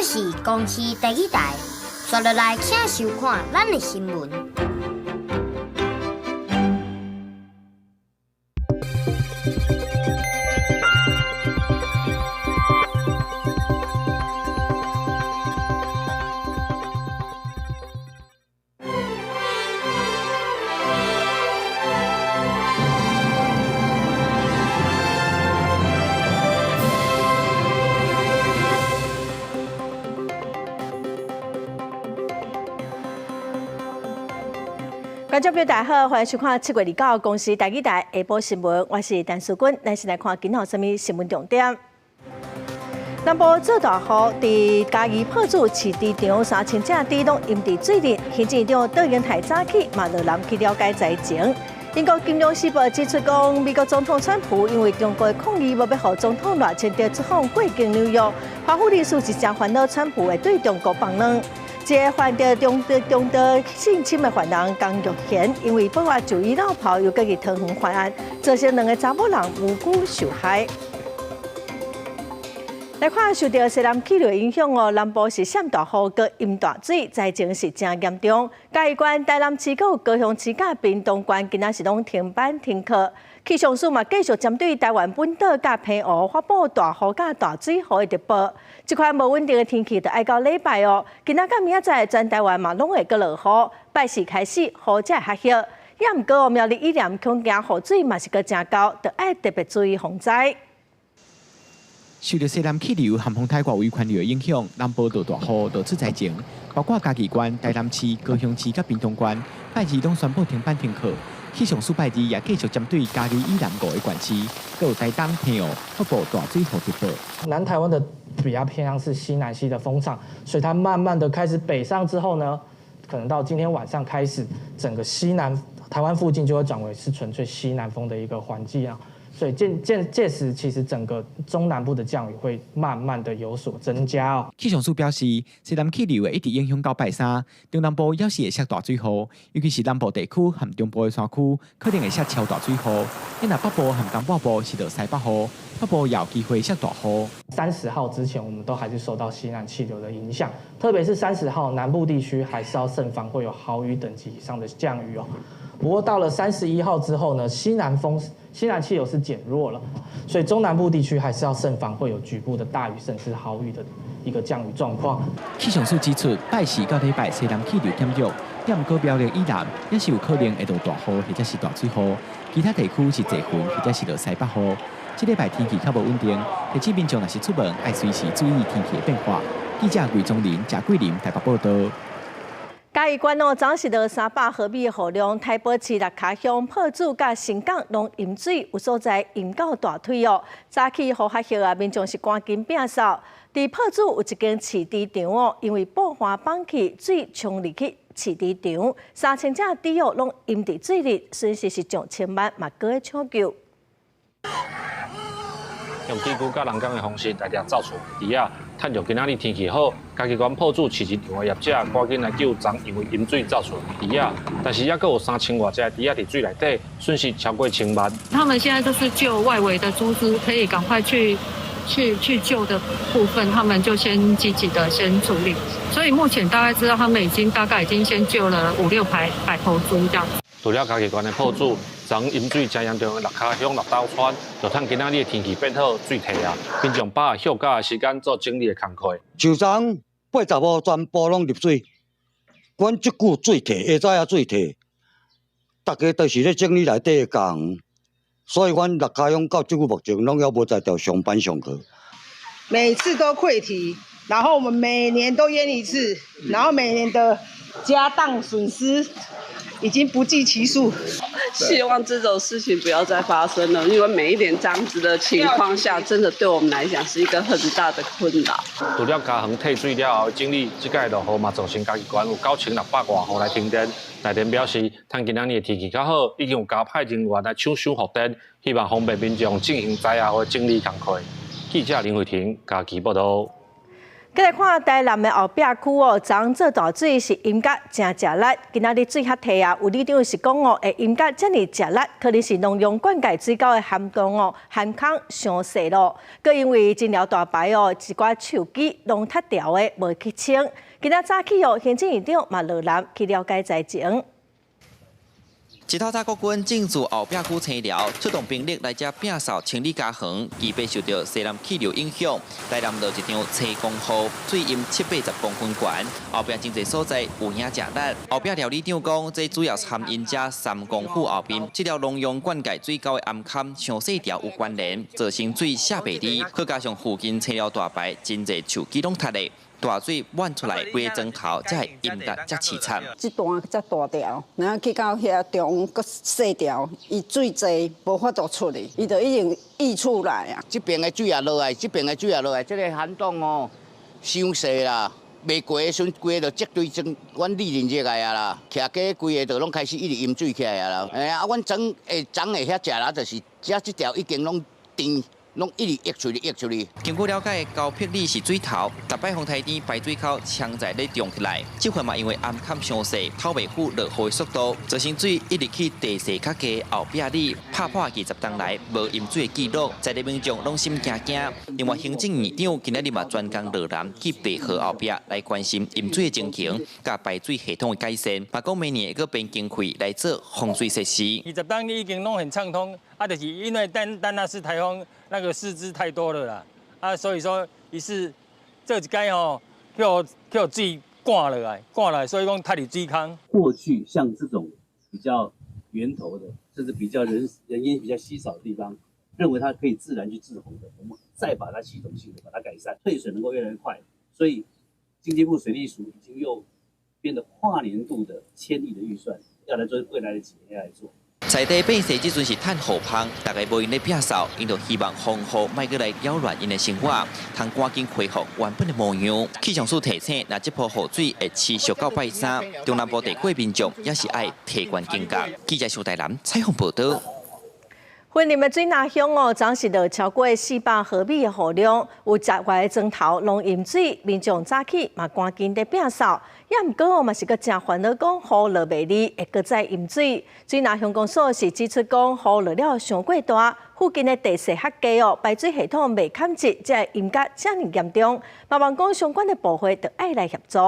這是公視第二台，紲落來請收看咱的新聞。觀眾朋友大家好，歡迎收看7月29公視台語台下晡新聞，我是陳淑君。咱先來看今仔啥物新聞重點。南部做大雨，佇嘉義朴子飼豬場3000隻豬攏淹佇水裡，行政長卓榮泰早起嘛落南去了解災情。英國金融時報指出講，美國總統川普因為中國的抗議，無欲予總統賴清德出訪過境紐約。華府人士是誠煩惱，川普會對中國放軟。一个犯著中度性侵的犯人江玉賢，因為保外就醫落跑，又閣去桃園犯案，造成兩个查某人無辜受害。來看受著西南氣流影響哦，南部是閃大雨，閣淹大水，災情是誠嚴重。嘉義縣、台南市、閣有高雄市、佮屏東縣，今仔是攏停班停課。氣象署嘛繼續針對台灣本島佮澎湖發布大雨佮大水雨的特報。這款無穩定的天氣，著愛到禮拜哦。今仔佮明仔載，全台灣嘛攏會閣落雨。拜四開始雨才會較歇。也毋過苗栗以南恐驚雨水嘛是閣誠高，著愛特別注意防災。受著西南氣流和風颱外圍環流的影響，南部落大雨，落出災情，包括嘉義縣、台南市、高雄市佮屏東縣，拜二攏宣布停班停課。氣象署拜二也繼續針對嘉義以南五个縣市，閣有台東、澎湖發布大水雨特報。南台灣的比較偏向是西南西的風場，所以它慢慢的開始北上之後呢，可能到今天晚上開始，整個西南台灣附近就會轉為是純粹西南風的一個環境啊。所以屆時，其實整個中南部的降雨會慢慢的有所增加哦。氣象署表示，西南氣流會一直影響到拜三，中南部猶是會落大水雨，尤其是南部地區和中部的山區，可能會落超大水雨。若北部和東半部是落西北雨，北部也有機會落大雨。30號之前，我們都還是受到西南氣流的影響，特別是30號南部地區還是要慎防會有豪雨等級以上的降雨哦。不過到了31號之後呢，西南風、西南氣流是減弱了，所以中南部地區還是要慎防會有局部的大雨甚至豪雨的一個降雨狀況。氣象署指出，拜四到禮拜西南氣流減弱，也毋過苗栗以南也是有可能會落大雨或者是大水雨，其他地區是濟雲或者是落西北雨。這禮拜天氣較無穩定，提醒民眾若是出門愛隨時注意天氣的變化。記者魏宗林、賈桂林台北報導。嘉義縣哦，昨是落300毫米的雨量，台北市六跤鄉、朴子佮新港攏淹水，有所在淹到大腿哦。早起雨較歇啊，民眾是趕緊摒掃。佇朴子有一間飼豬場哦，因為布花崩去，水沖入去飼豬場，3000隻豬哦攏淹佇水裡，損失是上千萬，嘛閣咧搶救。用機具佮人工的方式來掠走厝的豬仔。趁著今仔日天氣好，嘉義縣朴子飼豬場的業者趕緊來救昨因為淹水走厝的豬仔，但是猶閣有3000外隻豬仔佇水內底，損失超過千萬。他們現在就是救外圍的豬隻，可以趕快去救的部分，他們就先積極的先處理。所以目前大概知道，他們已經大概已經先救了五六百頭豬這樣。除了嘉義縣的朴子，昨淹水誠嚴重的六跤鄉六斗村，就趁今仔日的天氣變好，水退啊，民眾把歇假的時間做整理的工課。就昨80號全部攏入水，阮這久水退，下早也水退，大家都是咧整理內底的工，所以阮六跤鄉到這久目前攏猶無才調上班上課。每次都潰堤，然後我們每年都淹一次，然後每年的家當損失已經不計其數。希望這種事情不要再發生了，因為每一年這樣子的情況下，真的對我們來講是一個很大的困擾。除了嘉園退水了後，整理這屆落雨嘛，造成嘉義縣有9600外戶來停電。台電表示，趁今仔日的天氣較好，已經有加派人員來搶修復電，希望方便民眾進行災後的整理工課。記者林慧婷嘉義報導。閣來看台南的後壁區哦，昨昏做大水是淹甲誠食力。今仔日水較退啊，有里長是講哦，會淹甲遮爾食力，可能是農用灌溉水溝的涵洞哦，涵孔傷細囉。閣因為真條大排哦，一寡樹枝攏塌掉的，無去清。今仔早起哦，行政院長嘛落南去了解災情。一透早國軍進駐後壁區青寮，出動兵力來遮摒掃清理家園，預備受著西南氣流影響，台南落一場青光雨，水淹七八十公分懸，後壁真濟所在有影食力。後壁寮里長講，這主要是含𪜶遮三公府後邊，這條農用灌溉水溝的涵坎傷細條有關聯，造成水下袂離，閣加上附近青寮大排真濟樹枝攏塌咧。大水滿出來，規個磚頭才會淹得遮淒慘。這段遮大條，然後去到遐中閣細條，伊水濟無法度出去，伊就已經溢出來啊。這邊的水也落來，這邊的水也落來，這個涵洞哦，傷細啦，未過的時陣，規個就積堆成阮利潤熱來啊啦，徛家規個就攏開始一直淹水起來啊啦。哎呀，啊，阮昨會昨會遐食啦，就是遮這條已經攏甜。攏一直溢出去，溢出去。根據了解，高碧里是水頭，逐擺風台天排水口槍在咧漲起來，這回嘛因為涵坎傷細，透袂赴落雨的速度，造成水一直去地勢較低後壁里，拍破20冬來無淹水的紀錄，在地民眾攏心驚驚。另外，行政院長今仔日嘛專工落南去白河後壁來關心淹水的情形，佮排水系統的改善，嘛講明年會閣編經費來做防水設施。 20冬已經攏很暢通，啊，就是因為等那是颱風。那個樹枝太多了啦，啊，所以說伊是這一屆吼，予水灌落來，灌來，所以講塌佇水空。過去像這種比較源頭的，甚至比較人煙比較稀少的地方，認為它可以自然去滯洪的，我們再把它系統性的把它改善，退水能夠越來越快。所以經濟部水利署已經又編了跨年度的1000億的預算，要來做未來的幾年要來做。在地變勢這陣是趁雨芳，大家無閒咧摒掃，𪜶就希望風雨莫閣來擾亂𪜶的生活，通趕緊恢復原本的模樣。氣象署提醒，若這波雨水會持續到拜三，中南部地區民眾也是愛提懸警覺。記者蘇台南採訪報導。雲林的水林鄉哦，昨是落超過400毫米的雨量，有十外个莊頭攏淹水，民眾早起嘛趕緊咧摒掃，也毋過哦嘛是閣誠煩惱，講雨落袂離，會閣再淹水。水林鄉公所是指出講，雨落了傷過大，附近的地勢較低哦，排水系統袂崁實，才會淹甲遮爾嚴重。嘛望講相關的部會著愛來協助。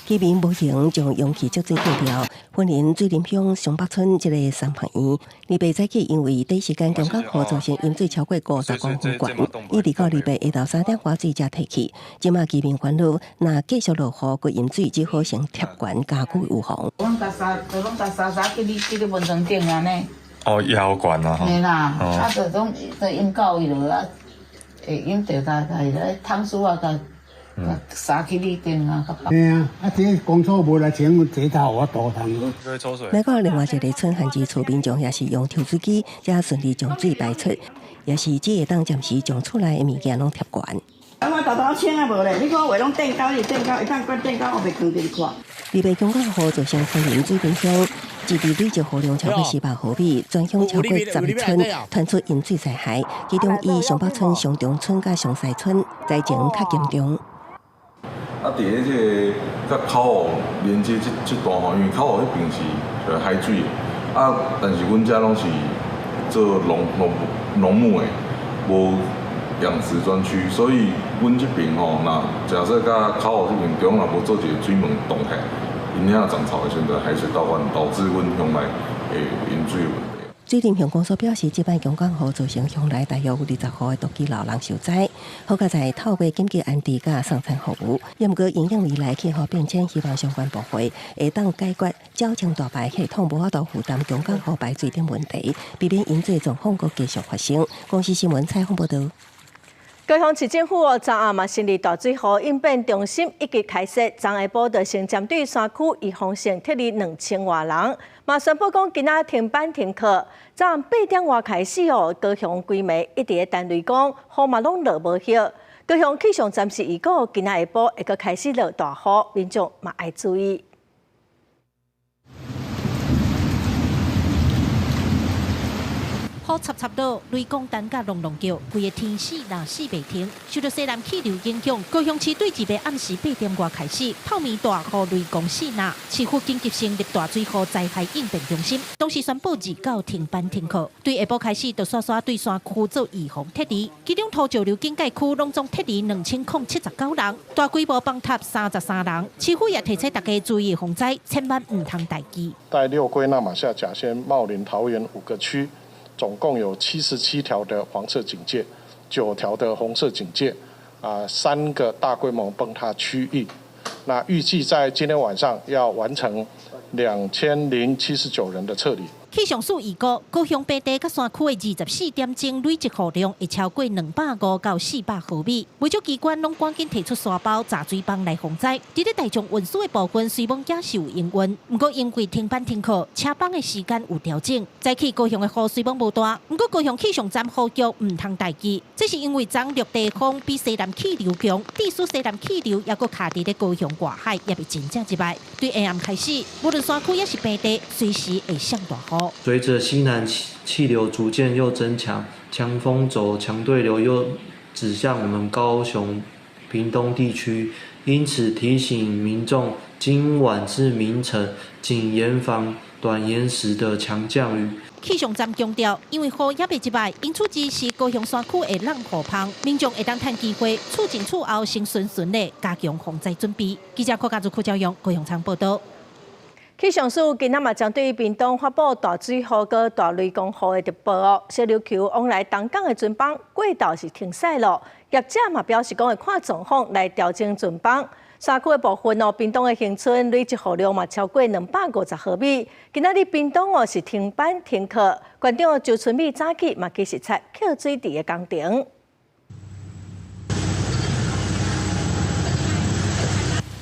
居民無閒將容器積水倒掉。雲林水林鄉松北村這个三合院，禮拜早起因為短時間強降雨造成淹水超過50公分懸，一直到禮拜下晝3點外水才退去。這馬居民煩惱，若繼續落雨閣淹水，只好先貼懸加固預防。阮逐三，就攏逐三早去你去咧門床頂按呢。哦，也有懸啊。嘿啦，啊，就攏就淹到位落啊，會淹著共共咧桶水啊，共。灑去你頂啊！嘿啊，啊這公所無來請，這頭我倒通。來講另外一个村旱地厝民眾也是用抽水機，才順利將水排出，也是只會當暫時將厝內的物件攏貼懸。啊，我沓沓清啊無咧，你看話攏墊高，伊墊高，會當關墊高，我袂囥佇咧看。禮拜強降雨造成雲林水林鄉一日累積雨量超過400毫米，全鄉超過10村傳出淹水災害，其中以松北村、松中村佮松西村災情較嚴重。啊，佇咧這个佮口湖連接這這段吼，因為口湖彼邊是海水的，啊，但是阮遮攏是做農牧的，無養殖專區，所以阮這邊吼，若假設佮口湖這邊中若無做一个水門擋起來，𪜶遐漲潮的時陣，就海水倒灌，導致阮鄉內會淹水的問題。水林鄉公所表示，這擺強降雨造成鄉內大約有20戶的獨居老人受災，好佳哉透過緊急安置佮送餐服務。也毋過，因應未來氣候變遷，希望相關部會會當解決繳清大排系統無法度負擔強降雨排水等問題，避免淹水狀況閣繼續發生。公視新聞採訪報導。高雄市政府哦，昨暗嘛成立大水雨應變中心，以及開設，昨下晡就先針對山區預防性撤離2000外人，嘛宣布講今仔停班停課。昨暗8點外開始哦，高雄規暝一直咧等雷公，雨嘛攏落無歇。高雄氣象站是預告，今仔下晡會閣開始落大雨，民眾嘛愛注意。雨插插落，雷公彈甲隆隆叫，規个天死人死袂停。受到西南氣流影響，高雄市對這个暗時8點外開始，透暝大雨雷公四若，市府緊急成立大水雨災害應變中心，當時宣布二到停班停課。對下晡開始，就煞煞對山區做預防撤離，其中土石流警戒區攏總撤離2079人，大規模崩塌33人。市府也提醒大家注意防災，千萬毋通大意。在六龜、那瑪夏、甲仙、茂林、桃園5個區，總共有77條的黃色警戒，9條的紅色警戒，3個大規模崩塌區域。那預計在今天晚上要完成2079人的撤離。氣象署預估，高雄平地佮山區的24點鐘累積雨量會超過250到400毫米。袂少機關攏趕緊提出沙包、雜水泵來防災。佇咧大眾運輸的部分，雖罔也是有營運，毋過因為停班停課，車班的時間有調整。早起高雄的雨雖罔無大，毋過高雄氣象站呼籲毋通大意。這是因為昨陸地風比西南氣流強，致使西南氣流猶閣卡佇咧高雄外海，猶未真正入來。對下暗開始，無論山區抑是平地，隨時會上大雨。隨著西南氣流逐漸又增強，強風軸強對流又指向我們高雄、屏東地區，因此提醒民眾，今晚至明晨謹嚴防短延時的強降雨。氣象站強調，因為雨猶未入來，因此指示高雄山區會落雨芳，民眾會當趁機會，厝前厝後先巡巡咧，加強防災準備。記者郭家祖、柯昭勇高雄場報道。氣象署今仔嘛針對屏東發布大水雨、閣大雷公雨的特報哦，小琉球往來東港的船班過晝是停駛咯。業者嘛表示講會看狀況來調整船班。山區的部分哦，屏東的恆春累積雨量嘛超過250毫米。今仔日屏東哦是停班停課，縣長周春米早起嘛去視察客水池的工程。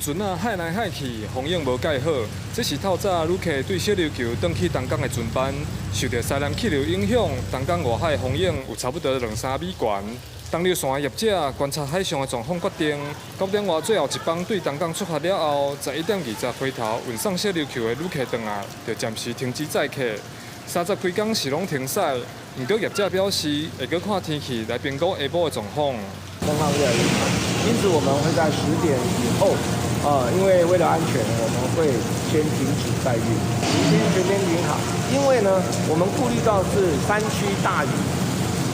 船仔海來海去，風影無蓋好。這是透早旅客對小琉球轉去東港的船班，受著西南氣流影響，東港外海風湧有差不多兩三米懸。東流線的業者觀察海上的狀況，決定9點外最後一班對東港出發了後，11點20回頭運送小琉球的旅客轉來，就暫時停止載客。30幾工是攏停駛，毋過業者表示會閣看天氣來評估下晡的狀況。狀況越來越差，因此我們會在10點以後。因為為了安全，我們會先停止載運，先全面停航。因為呢，我們顧慮到是山區大雨，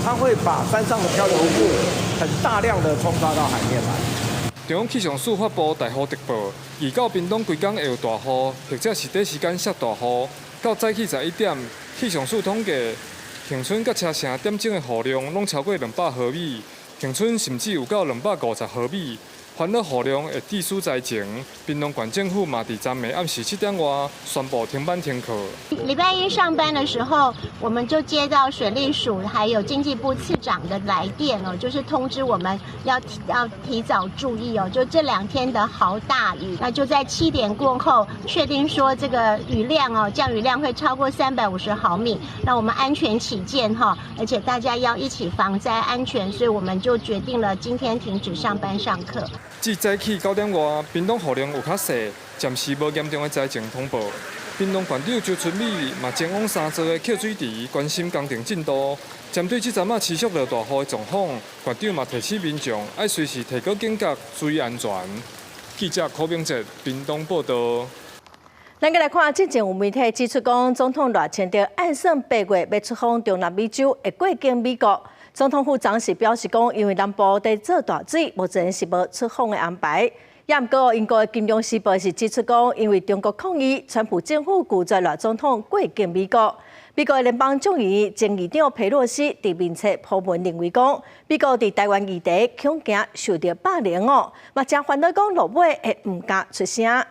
它會把山上的漂流物很大量的沖刷到海面來。中央氣象署發布大雨特報，預告屏東規工會有大雨，或者是短時間下大雨。到早起11點，氣象署統計，恆春佮車城點鐘的雨量攏超過200毫米，恆春甚至有到250毫米。煩惱雨量會致使災情，屏東縣政府嘛佇昨暝暗時7點外宣布停班停課。禮拜一上班的時候，我們就接到水利署還有經濟部次長的來電哦，就是通知我們要提早注意哦，就這兩天的豪大雨，那就在7點過後確定說這個雨量哦，降雨量會超過350毫米，那我們安全起見哈，而且大家要一起防災安全，所以我們就決定了今天停止上班上課。自早起9點外，屏東雨量有較細，暫時無嚴重的災情通報。屏東縣長周春米嘛前往3座的客水池關心工程進度。針對這陣仔持續落大雨的狀況，縣長嘛提醒民眾愛隨時提高警覺，注意安全。記者柯明哲屏東報道。咱閣來看，之前有媒體指出講，總統賴清德按算8月欲出訪中南美洲，會過境美國。總統府昨時表示講，因為南部佇做大水，目前是無出訪的安排。也毋過，英國的《金融時報》是指出講，因為中國抗議，川普政府拒絕賴總統過境美國。美國的聯邦眾議院前議長佩洛西佇面冊鋪文認為講，美國佇台灣議題恐驚受著霸凌哦，嘛誠煩惱講落尾會毋敢出聲。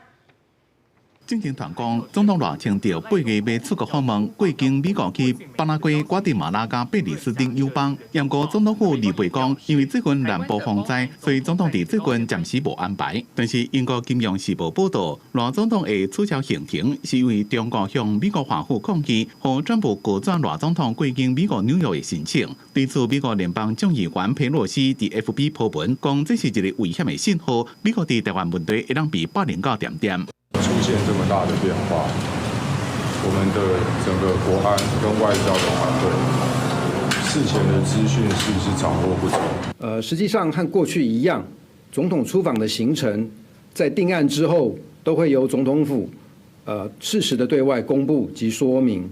政經團講，總統賴清德8月欲出國訪問，過境美國去巴拉圭、瓜地馬拉佮貝里斯等友邦。毋過總統府二八講，因為最近南部洪災，所以總統佇最近暫時無安排。但是英國金融時報報導，賴總統會取消行程，是因為中國向美國華府抗議，予川普拒絕賴總統過境美國紐約的申請。對此，美國聯邦眾議員佩洛西佇 FB 鋪文，講這是一个危險的信號，美國佇台灣問題會當被霸凌到恬恬。出現這麼大的變化，我們的整個國安跟外交的團隊事前的資訊是不是掌握不足？實際上和過去一樣，總統出訪的行程在定案之後，都會由總統府適時的對外公布及說明。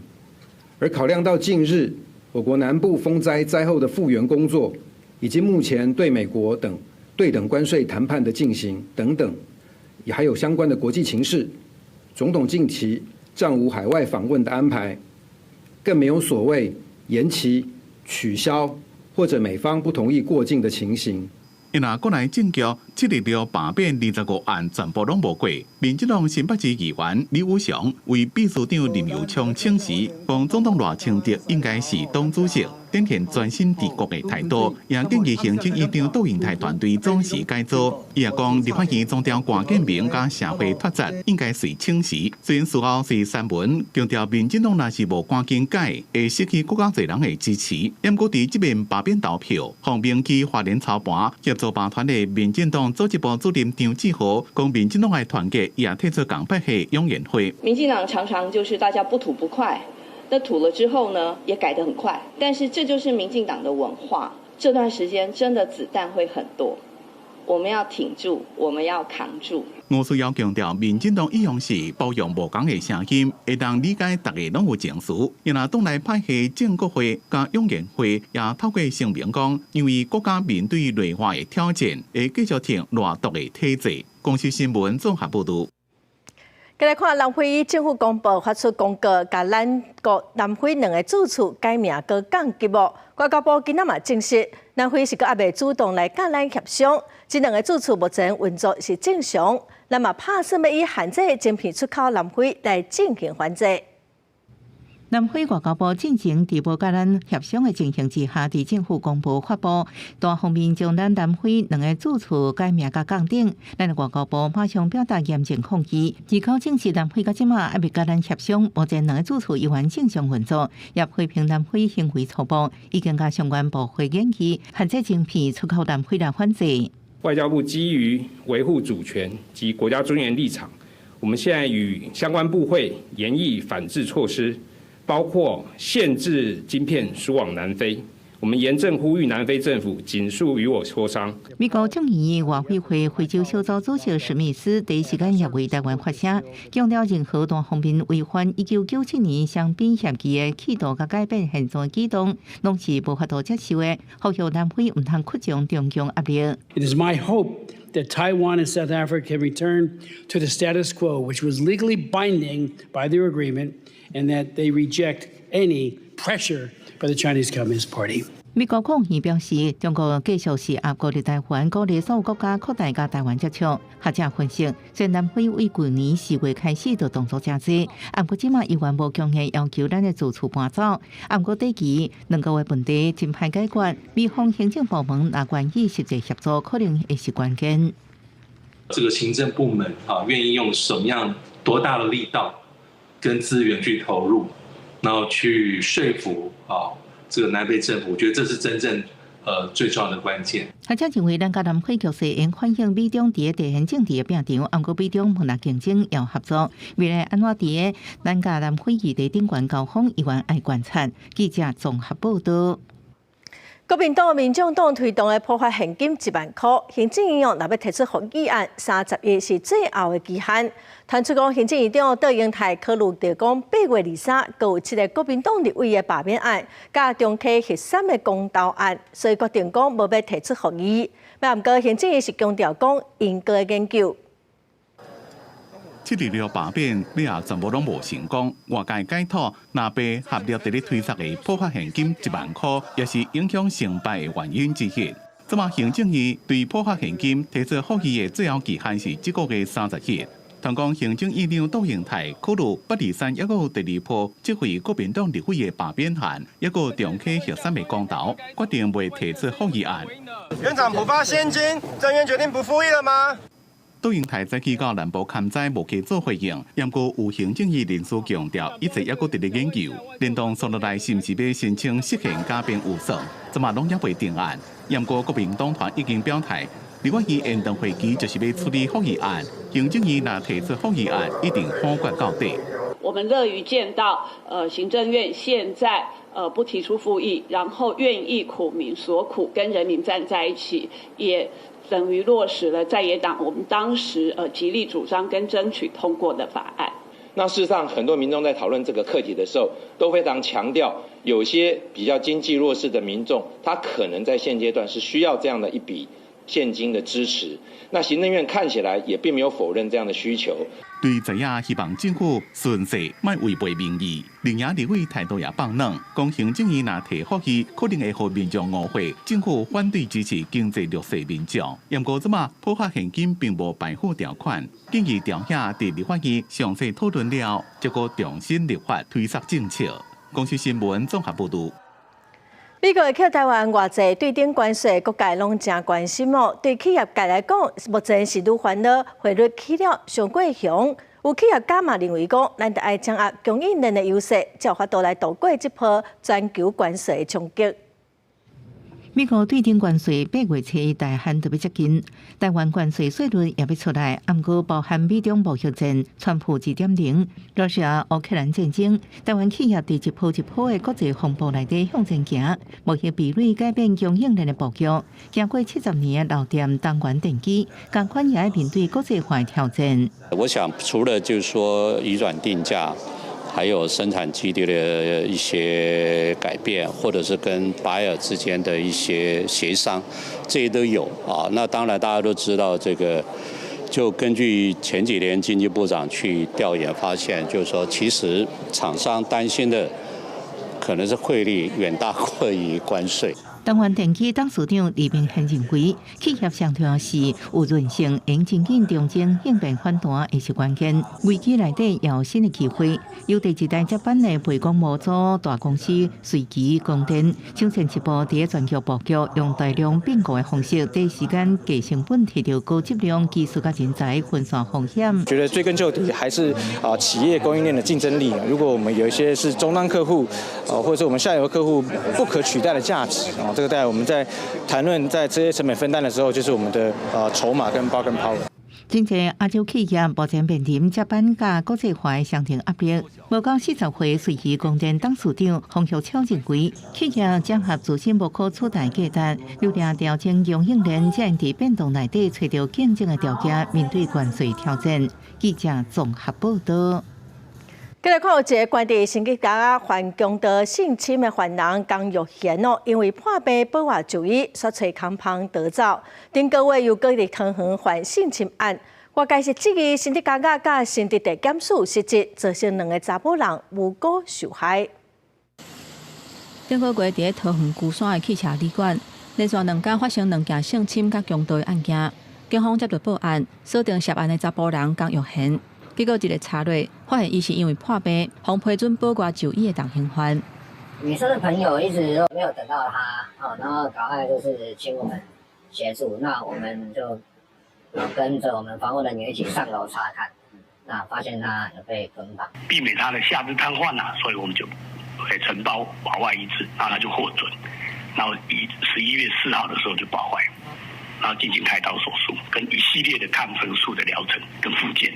而考量到近日我國南部風災災後的復原工作，以及目前對美國等對等關稅談判的進行等等，也還有相關的國際情勢，總統近期暫無海外訪問的安排，更沒有所謂延期、取消或者美方不同意過境的情形。伊若閣來政局7/26罷免25案全部攏無過。民進黨新北市議員李武祥為秘書長林右昌請辭，講總統賴清德應該是黨主席，展現專心治國的態度，也建議行政院長杜英台團隊總辭改組。伊也講立法院總調關建明佮社會脫節，應該隨請辭。雖然事後是刪文強調民進黨若是無趕緊改，會失去閣較濟人的支持。毋過佇這面罷免投票，鳳鳴區花蓮操盤協助罷團的民進黨組織部主任張志豪講，民進黨愛團結，也提出共派系湧現會。民進黨常常就是大家不吐不快，那吐了之後呢，也改得很快。但是這就是民進黨的文化。這段時間真的子彈會很多，我們要挺住，我們要扛住。吳思瑤強調，民進黨一向是包容無仝的聲音，會當理解大家攏有情緒。伊若黨內派系正國會佮湧現會也透過聲明講，因為國家面對內外的挑戰，會繼續挺賴獨的體制。公視新聞綜合報導。繼來看南非政府公布發出公告，共咱國南非兩个住處改名閣降級哦。外交部今仔嘛證實，南非是閣猶未主動來佮咱協商，這兩个住處目前運作是正常。咱嘛拍算欲以限制晶片出口南非來進行反制。南非外交部進前佇無佮咱協商的情形之下，佇政府公報發布，單方面將咱南非兩个住處改名佮降等，咱外交部馬上表達嚴正抗議。二九證實南非到這馬猶未佮咱協商，目前兩个住處依然正常運作，也批評南非行為粗暴，已經共相關部會研議限制晶片出口南非來反制。外交部基於維護主權及國家尊嚴立場，我們現在與相關部會研議反制措施。包括限制晶片輸往南非，我們嚴正呼籲南非政府盡速與我磋商。美國眾議院外委會非洲小組主席史密斯第一時間也為台灣發聲，強調任何單方面違反1997年雙邊協議的企圖佮改變現狀舉動，攏是無法度接受的。呼籲南非毋通屈從中共壓力。 It is my hope that Taiwan and South Africa can return to the status quo, which was legally binding by their agreement, and that they reject any pressure by the Chinese Communist Party. 美國國務院表示，中國繼續施壓孤立台灣，鼓勵所有國家擴大佮台灣接觸。學者分析，雖然南非對舊年4月開始就動作誠濟，毋過這馬依然無強硬要求咱的住處搬走。毋過短期兩國的問題真歹解決，美方行政部門若願意實際協助，可能會是關鍵。這個行政部門啊，願意用什麼樣多大的力道跟資源去投入，然後去說服啊這個南非政府，我覺得這是真正最重要的關鍵。學者認為，咱佮南非局勢應反映美中佇地緣政治的拼場，毋過美中無若競爭猶合作，未來按怎佇咱佮南非議題頂懸交鋒，依然愛觀察。記者綜合報導。國民黨、民眾黨推動的普發現金1萬箍，行政院若欲提出覆議案，30日是最後的期限。傳出講行政院長卓榮泰考慮著講8月23，閣有七个國民黨立委的罷免案，佮中溪核三的公投案，所以決定講無欲提出覆議。毋過行政院是強調講，𪜶閣會研究。 7/26罷免，尾仔全部攏無成功。外界解讀，藍白合力佇咧推捒的普發現金1萬箍，也是影響成敗的原因之一。這馬行政院對普發現金提出覆議的最後期限是這個月30日。傳講行政院長卓榮泰考慮8/23抑閣有第二波這回國民黨立委的罷免案，抑閣有中溪核三的公投，決定袂提出覆議案。院長普發現金，政院決定不覆議了嗎？卓榮泰早起到南部勘災無去做回應，毋過有行政院人士強調，一切猶閣佇咧研究，連同紲落來是毋是欲申請釋憲加編預算，這馬攏猶未定案。毋過國民黨團已經表態，立法院延長會期就是欲處理覆議案，行政院若提出覆議案，一定否決到底。我們樂於見到，行政院現在不提出復議，然後願意苦民所苦，跟人民站在一起，也等於落實了在野黨我們當時極力主張跟爭取通過的法案。那事實上，很多民眾在討論這個課題的時候，都非常強調，有些比較經濟弱勢的民眾，他可能在現階段是需要這樣的一筆現金的支持。那行政院看起來也並沒有否認這樣的需求。對在野希望政府順勢，莫違背民意。另外立委態度也放軟，講行政院若提復議，可能會予民眾誤會，政府反對支持經濟弱勢民眾。毋過這馬普發現金並無敗腐條款，建議調遐佇立法院詳細討論了，才閣重新立法推捒政策。公視新聞綜合報導。美國會扣台灣偌濟對等關稅，各界攏誠關心哦。對企業界來講，目前是愈煩惱，匯率起了傷過雄。有企業家嘛認為講，咱著愛掌握供應鏈的優勢，才有法度來渡過這波全球關稅的衝擊。美國對等關稅8月7日大限特別接近，台灣關稅稅率也欲出來，毋過包含美中貿易戰、川普2.0、羅西亞烏克蘭戰爭，台灣企業佇一波一波的國際風暴內底向前行，貿易壁壘改變供應鏈的布局，經過70年的老店東元電機，仝款也愛面對國際化的挑戰。我想除了就是說移轉定價，還有生產基地的一些改變，或者是跟 buyer 之間的一些協商，這些都有啊。那當然大家都知道，這個就根據前幾年經濟部長去調研發現，就是說其實廠商擔心的可能是匯率遠大過於關稅。東元電機董事長李明賢認為，企業上重要是有韌性，用真緊調整應變反彈會是關鍵。危機內底也有新的機會。由第一代接班的背光模組大公司瑞奇光電，搶先一步佇全球布局，用大量併購的方式，第一時間低成本提著高質量技術佮人才分散風險。覺得追根究底還是啊企業供應鏈的競爭力。如果我們有一些是終端客戶，啊或者是我們下游客戶不可取代的價值啊。這個在我們在談論在這些成本分擔的時候，就是我們的籌碼跟 bargain power。真濟亞洲企業目前面臨接班佮國際化的雙重壓力。無到40歲瑞奇光電董事長洪玉超認為，企業整合自身無可取代價值，有定調整供應鏈，才會佇變動內底揣著競爭的條件，面對關稅挑戰。記者綜合報導。繼來看有一个關佇新竹犯強盜性侵的犯人江玉賢哦，因為破病保外就醫，煞揣空縫逃走。頂個月又閣佇桃園犯性侵案，外界是質疑新竹監獄佮新竹地檢署失職，造成兩个查某人無辜受害。頂個月佇咧桃園龜山的汽車旅館，連續兩工發生兩件性侵佮強盜的案件，警方接到報案，鎖定涉案的查埔人江玉賢。結果一个查落，發現伊是因為破病，予批准保外就醫的重刑犯。女生的朋友一直都沒有等到他，然後趕快就是請我們協助，那我們就跟着我們防護人員一起上樓查看，那發現他有被捆綁，避免他的下肢癱瘓啊，所以我們就會呈報保外醫治，然後他就獲准，然後以11月4號的時候就保外，然後進行開刀手術，跟一系列的抗生素的療程跟復健。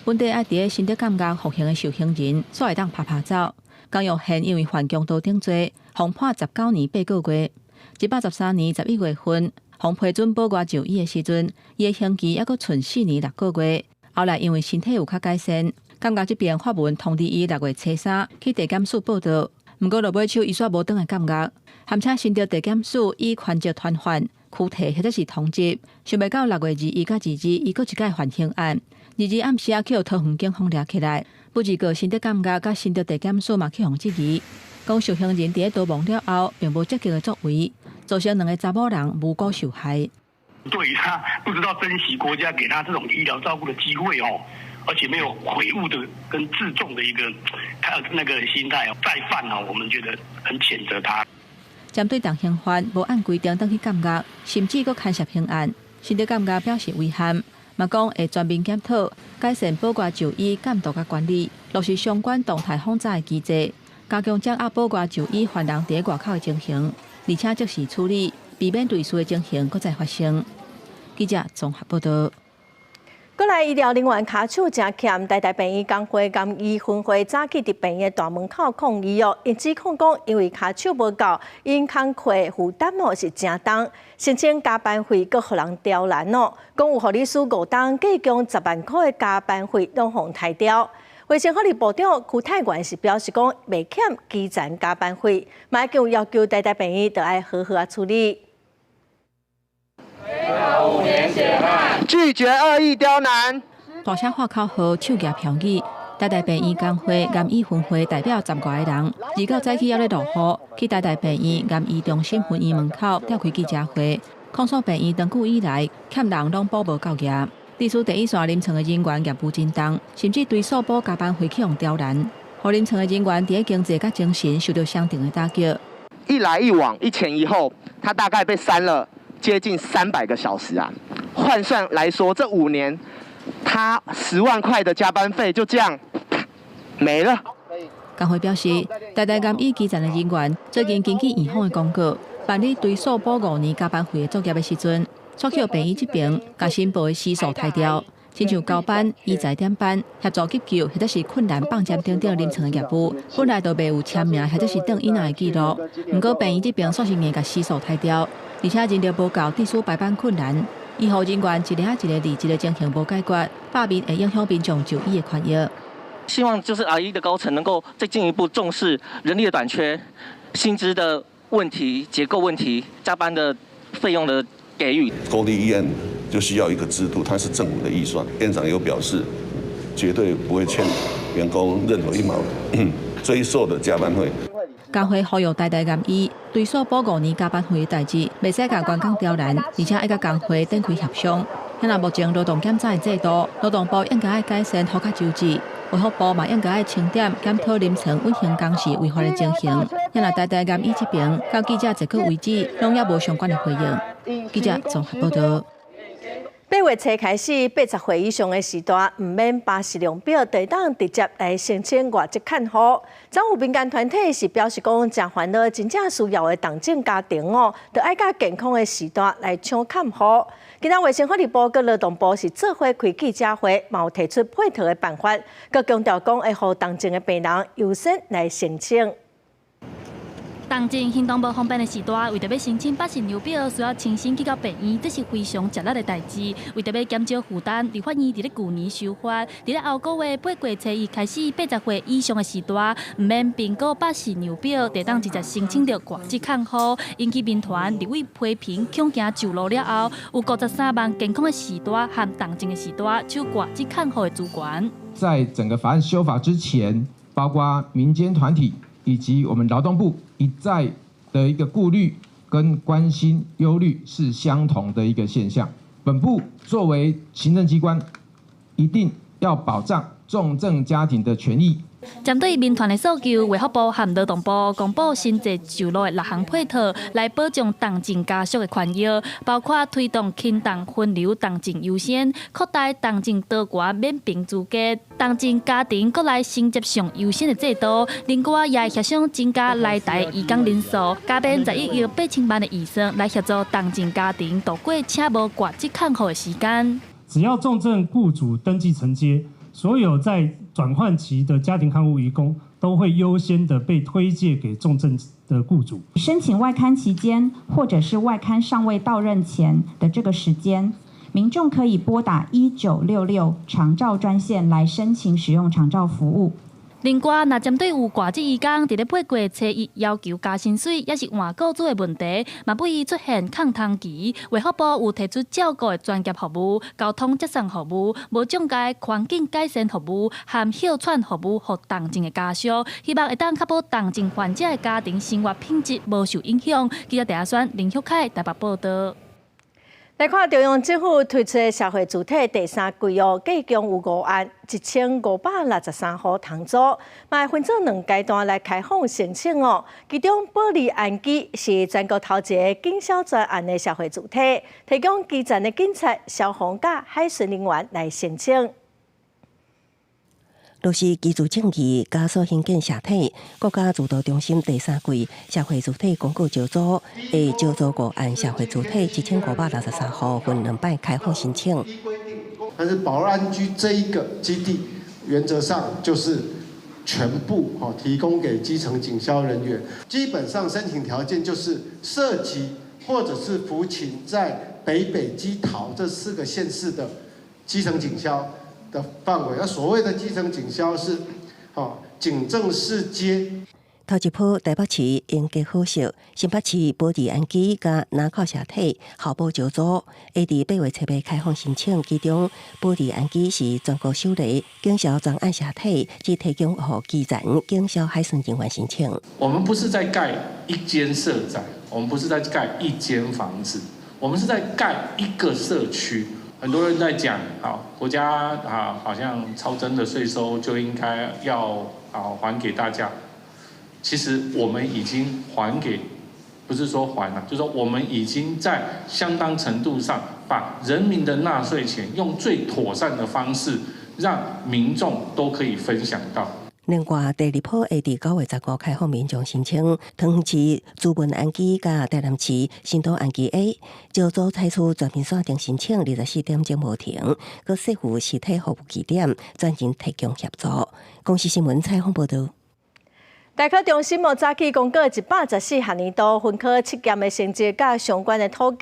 本底愛佇咧新竹監獄服刑的受刑人，煞會當趴趴走。江玉賢因為犯強盜等罪，予判19年8個月。113年11月份，予批准保外就醫的時陣，伊的刑期猶閣賰4年6個月。後來因為身體有較改善，監獄這邊發文通知伊6月初3去地檢署報到。毋過落尾手伊煞無轉來監獄，含請新竹地檢署以權責傳喚、拘提或者是通緝，想袂到6月21佮22，伊閣一擺犯刑案。22暗時仔去予桃園警方掠起來，不過新竹監獄佮新竹地檢署嘛去予質疑，講受刑人佇咧逃亡了後，並無積極的作為，造成兩个查某人無辜受害。對於他不知道珍惜國家給他這種醫療照顧的機會哦，而且沒有悔悟的跟自重的一個他那個心態哦，再犯哦，我們覺得很譴責他。針對重刑犯無按規定轉去監獄，甚至閣牽涉刑案，新竹監獄表示遺憾。嘛講會全面檢討，改善保外就醫監督佮管理，落實相關動態訪查的機制，加強掌握保外就醫犯人佇外口的情形，而且即時處理，避免類似的情形閣再發生。記者綜合報導。過來醫療人員跤手誠欠，台大病院工會佮醫分會早起佇病院大門口抗議哦，𪜶指控講因為跤手無夠，𪜶工課負擔哦是誠重，申請加班費閣予人刁難哦，講有護理師5冬計共10萬箍的加班費攏予刣掉。衛生福利部長邱泰源是表示講，袂欠基層加班費，嘛已經有要求台大病院著愛好好仔處理。拒絕惡意刁難。大聲喊口號，手舉標語，台大病院工會、癌醫分會代表十外个人，29早起猶咧落雨，去台大病院癌醫中心分院門口召開記者會，控訴病院長久以來欠人攏補無夠額，致使第一線臨床的人員業務真重，甚至追溯補加班費去予刁難，予臨床的人員佇咧經濟佮精神受著相當的打擊。一來一往，一前一後，他大概被刪了接近300個小時啊！換算來說，這5年他10萬塊的加班費就這樣沒了。工會表示，台大癌醫基層的人員最近根據院方的公告，辦理追溯補5年加班費的作業的時陣，煞去予病院這邊共申報的時數刣掉，親像交班、醫材點班、協助急救或者是困難放針等等臨床的業務，本來就袂有簽名或者是轉椅仔的記錄。毋過病院這邊煞是硬共時數刣掉，而且人力無夠，致使排班困難。醫護人員一个仔一个離職的情形無解決，罷免會影響民眾就醫的權益。希望就是 RE 的高層能夠再進一步重視人力的短缺、薪資的問題、結構問題、加班的費用的給予。公立醫院就需要一個制度，它是政府的預算。院長有表示，絕對不會欠員工任何一毛追溯的加班費。工會呼籲台大癌醫追溯補5年加班費的代誌，袂使共員工刁難，而且愛佮工會展開協商。遐若目前勞動檢查的制度，勞動部應該愛改善，予較周至。衛福部嘛應該愛清點檢討臨床隱形工時違法的情形。遐若台大癌醫這邊到記者截稿為止，攏猶無相關的回應。記者綜合報道。8月初開始，80歲以上的序大，毋免巴氏量表，就會當直接來申請外籍看護。昨有民間團體是表示講，誠煩惱真正需要的重症家庭哦，著愛佮健康的序大來搶看護。今仔衛生福利部佮勞動部是做伙開記者會，嘛有提出配套的辦法，閣強調講會予重症的病人優先來申請。重症行動無方便的序大，為著欲申請巴氏量表，需要親身去到病院，這是非常吃力的代誌。為著欲減少負擔，立法院佇咧舊年修法，佇咧後個月8月初1開始，80歲以上的序大，毋免評估巴氏量表，就當直接申請著外籍看護。引起民團立委批評，恐驚上路了後，有53萬健康的序大和重症的序大搶外籍看護的資源。在整個法案修法之前，包括民間團體以及我們勞動部一再的一個顧慮跟關心憂慮是相同的一個現象。本部作為行政機關，一定要保障重症家庭的權益。針對民團的訴求，衛福部和勞動部公布新制上路的六項配套，來保障重症家屬的權益，包括推動輕重分流、重症優先，擴大重症多元免評資格，重症家庭閣來承接上優先的制度。另外，也會協商增加來台移工人數，加編11億8千萬的預算來協助重症家庭度過請無外籍看護的時間。只要重症雇主登記承接，所有在轉換期的家庭看護移工都會優先的被推介給重症的雇主。申請外看期間，或者是外看尚未到任前的這個時間，民眾可以撥打1966長照專線來申請使用長照服務。另外，若針對有外籍移工佇咧8月初1要求加薪水，抑是換雇主的問題，嘛不宜出現空窗期。衛福部有提出照顧的專業服務、交通接送服務、無障礙環境改善服務和歇喘服務，予重症的家屬，希望會當確保重症患者的家庭生活品質無受影響。記者鄭阿選、林旭凱台北報道。來看中央政府推出的社會住宅第三季哦，計共有5案1563戶通租，嘛會分做兩階段來開放申請哦。其中保利安居是全國頭一个警消專案的社會住宅，提供基層的警察、消防佮海巡人員來申請。落實居住正義，加速興建社體，國家住都中心第三季社會住宅公告招租，會招租5案社會住宅1563戶，分兩擺開放申請。但是保樂安居這一個基地，原則上就是全部提供給基層警消人員。基本上申請條件就是涉及或者是服勤在北北基桃這四個縣市的基層警消的範圍。那所謂的基層警消是，警政四階。頭一波台北市英傑好勢，新北市保義安居佮林口社體候補招組，會佇8月7日開放申請，其中保義安居是全國首例警消專案社體，只提供予基層警消海巡人員申請。我們不是在蓋一間社宅，我們不是在蓋一間房子，我們是在蓋一個社區。很多人在講，好，國家啊，好像超徵的稅收就應該要啊還給大家。其實我們已經還給，不是說還了，就是說我們已經在相當程度上把人民的納稅錢用最妥善的方式，讓民眾都可以分享到。另外，第二波會佇9月15開放民眾申請，桃園市朱文安居佮台南市新都安居 A 招組採取全面線頂申請，24點鐘無停，閣設有實體服務據點，專人提供協助。公視新聞採訪報導。大考中心無早起公告114學年度分科測驗的成績佮相關的統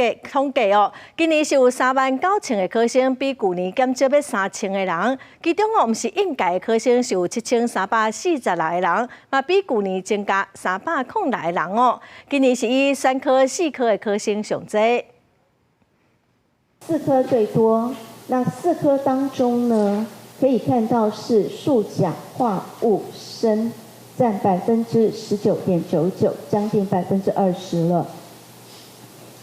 計哦。今年是有3萬9千个考生，比舊年減少欲3千个人。其中哦，毋是應屆的考生是有7346個人，嘛比舊年增加306個人哦。今年是以選科四科的考生上濟。四科最多，那四科當中呢，可以看到是數甲化物生。佔19.99%，將近20%了。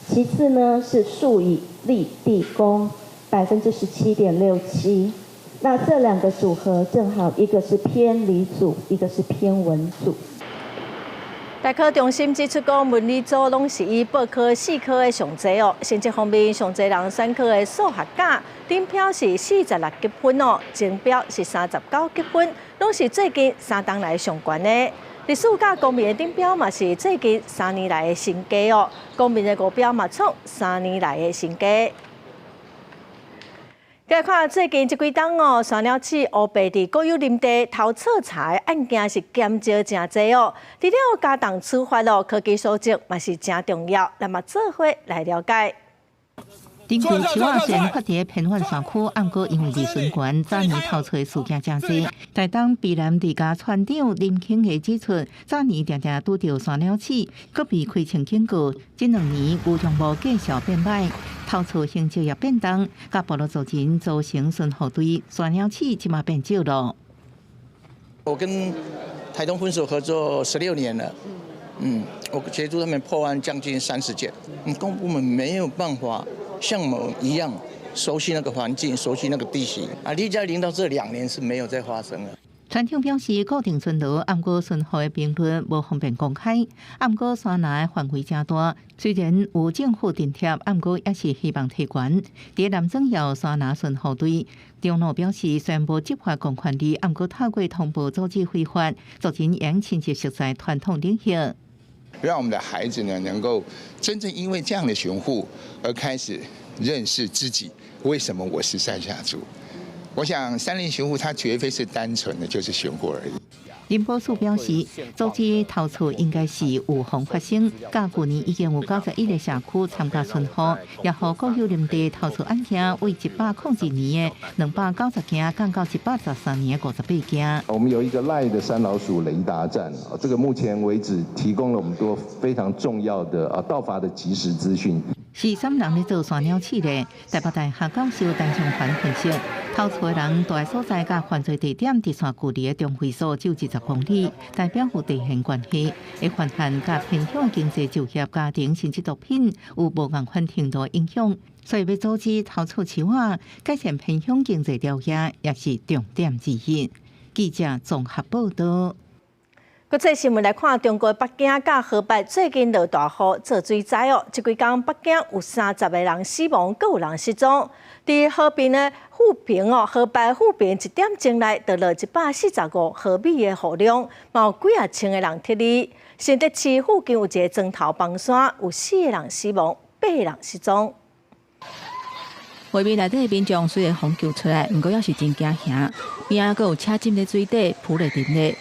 其次呢是數乙歷地工，17.67%。那這兩個組合正好，一個是偏理組，一個是偏文組。大考中心指出，講文理組攏是以報科四科的上濟哦。成績方面，上濟人選科的數學甲頂標是46級分哦，中標是39級分，攏是最近3冬來上懸的。歷史佮公民的頂標嘛是最近3年來的新低哦，公民的五標嘛創3年來的新低。來看最近這幾冬哦，山鳥鼠烏白佇國有林地偷採茶的案件是減少誠濟哦。除了加重處罰哦，科技素質嘛是誠重要。咱嘛做伙來了解。頂懸樹仔雖發佇偏遠山區，毋過因為利潤懸，早年偷採事件誠濟。台東卑南地家村長林慶義指出，早年定定拄著山鳥鼠，閣被開槍警告。這兩年牛羊毛繼續變歹，偷採形式也變動，佮部落族人組成巡護隊，山鳥鼠這馬變少了。我跟台東分署合作16年了，我協助他們破案將近30件，公部門沒有辦法像我們一樣熟悉那個環境，熟悉那個地形啊。0+0到這2年是沒有再發生了。村長表示，固定巡邏，毋過巡護的頻率無方便公開。毋過山林的範圍誠大，雖然有政府津貼，毋過也是希望提懸。佇南庄瑤山林巡護隊，長老表示，雖然無執法公權力，毋過透過通報阻止非法，族人會親切熟悉傳統禮儀。讓我們的孩子呢，能夠真正因為這樣的巡護而開始認識自己，為什麼我是賽夏族？我想山林巡護，它絕非是單純的就是巡護而已。林寶樹表示，阻止偷採應該是預防發生。佮舊年已經有91個社區參加巡護，也予國有林地偷採案件為101年的290件降到113年的58件。我們有一個 LINE 的山老鼠雷達站，這個目前為止提供了我們多非常重要的盜伐的即時資訊。是啥人咧做山鳥鼠咧？台北大學教授陳松凡分析，偷採人蹛的所在佮犯罪地點直線距離的中位數只有20公里，代表有地緣關係，會發現佮偏鄉經濟就業、家庭甚至毒品有無仝款程度影響，所以欲阻止偷採樹仔，改善偏鄉經濟條件也是重點之一。記者綜合報導。國際新聞來看，中國北京佮河北最近落大雨做水災哦。這幾工北京有30個人死亡，閣有人失蹤。佇河邊的阜平哦，河北阜平一點鐘內就落145毫米的雨量，嘛有幾仔千个人撤離。承德市附近有一个磚頭崩山，有四個人死亡，八個人失蹤。畫面內底的民眾雖然予救出來，毋過猶是真驚嚇。邊仔閣有車浸佇水底，浮咧沉咧。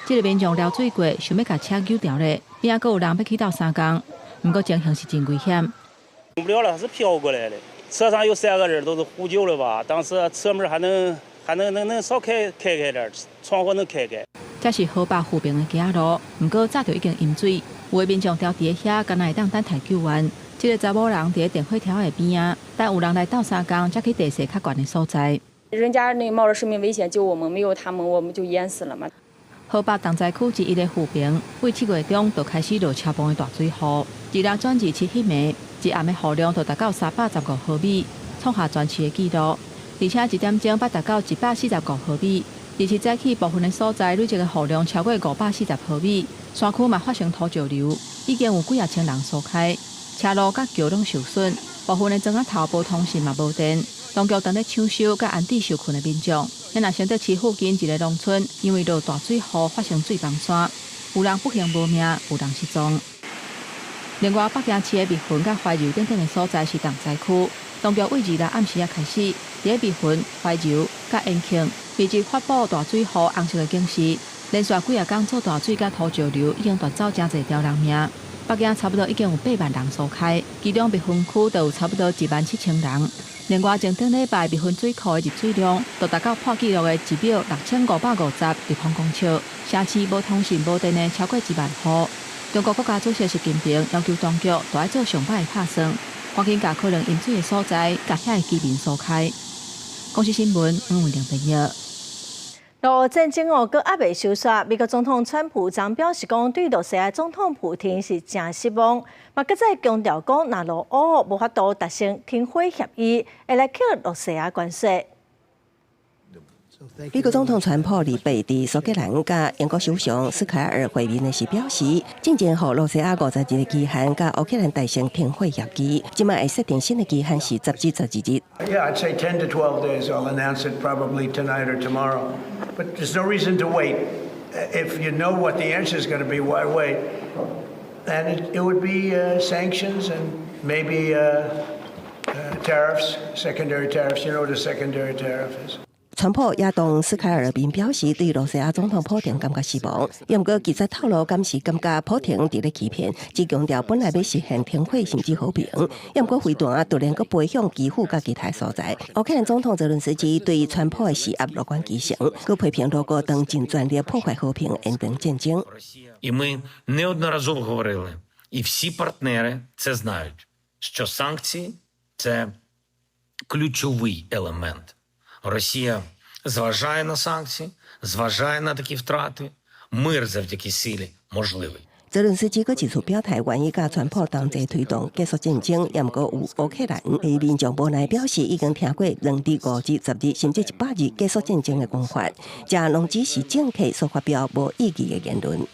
這個民眾撩水過，想欲共車救掉咧。邊仔閣有人欲去鬥相共，毋過情形是真危險。動不了了，它是飄過來的。車上有三個人，都是呼救了吧？當時車門還能還能能能稍開開開點，窗戶能開開。這是河北阜平的街仔路，毋過早就已經淹水，有的民眾牢佇遐，敢若會當等待救援。這個查某人佇咧電火柱的邊仔，等有人來鬥相共，才去地勢較懸的所在。人家那冒着生命危險救我們，沒有他們，我們就淹死了嘛。河北重災區之一的阜平，對7月中就開始落超磅的大水雨，二六轉二七彼暝，一暗的雨量就達到315毫米，創下全市的紀錄。而且一點鐘捌達到145毫米，而且早起部分的所在累積的雨量超過540毫米，山區嘛發生土石流，已經有幾仔千人疏開，車路佮橋攏受損，部分的莊仔頭無通訊嘛無電，當局正咧搶修佮安置受困的民眾。若承德市附近一个農村，因為落大水雨發生水崩山，有人不幸無命，有人失蹤。另外，北京市的密雲佮懷柔等等的所在是重災區，當局對二六暗時仔開始，佇咧密雲、懷柔佮延慶，密集發布大水雨紅色的警示，連續幾仔工做大水佮土石流，已經奪走誠濟條人命。北京差不多已經有8萬人疏開，其中密雲區就有差不多1萬7千人。另外，前頂禮拜密雲水庫的入水量就達到破紀錄的1秒6550立方公尺，城市無通訊無電的超過1萬戶。中國國家主席習近平要求當局都愛做上擺的拍算，趕緊共可能淹水的所在，共遐的居民疏開。公視新聞黃文玲編譯。俄烏戰爭哦，閣猶未收煞。美國總統川普昨表示講，對羅西亞總統普丁是誠失望，嘛閣再強調講，若俄烏無法度達成停火協議，會來課羅西亞關稅。美國總統川普禮拜佇蘇格蘭佮英國首相斯凱爾會面的時表示，進前予羅西亞50日的期限，佮烏克蘭達成停火協議，這擺會設定新的期限是10至12日。 Yeah, I'd say 10 to 12 days. I'll announce it probably tonight or tomorrow. But there's no reason to wait. If you know what the answer is going to be, why wait? And it would be sanctions and maybe tariffs, secondary tariffs. You know what a secondary tariff is. 川普也當斯凱爾面表示對羅西亞總統普丁感覺失望，毋過記者透露，敢是感覺普丁佇咧欺騙，只強調本來欲實現停火甚至和平，毋過飛彈突然閣飛向基輔佮其他所在。烏克蘭總統澤倫斯基對川普的施壓樂觀其成，閣批評俄國當盡全力破壞和平，延長戰爭。 І ми неодноразово говорили, і всі партнери це знають, що санкції це ключовий елемент. Росія зважає на санкції, зважає на такі втрати. Мир завдяки силі можливий. 澤倫斯基閣一次表態，願意佮川普同齊推動結束戰爭，毋過有烏克蘭的民眾無奈表示，已經聽過2日、5日、10日，甚至100日結束戰爭的講法，這攏只是政客所發表無意義的言論。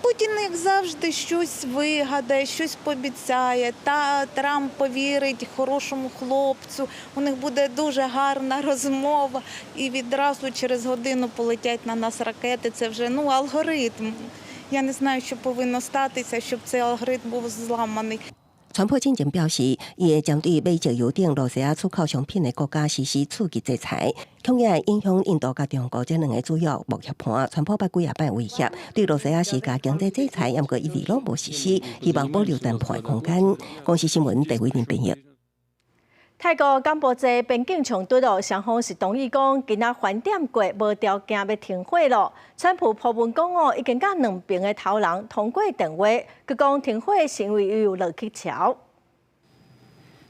Путін, як завжди, щось вигадає, щось пообіцяє. Та Трамп повірить хорошому хлопцю. У них буде дуже гарна розмова, і відразу через годину полетять на нас ракети. Це вже, ну, алгоритм. Я не знаю, що повинно статися, щоб цей алгоритм був зламаний. 川普進前表示，伊會針對買石油等羅西亞出口商品的國家實施刺激制裁，恐驚會影響印度佮中國這兩个主要貿易伴。川普捌幾仔擺威脅，對羅西亞施加經濟制裁，毋過一直攏無實施，希望保留談判的空間。公視新聞鄭偉林編譯。泰國柬埔寨邊境衝突哦，雙方是同意講，今仔翻點過無條件欲停火囉。川普鋪文講哦，已經佮兩邊的頭人通過電話，閣講停火是因為有落去橋。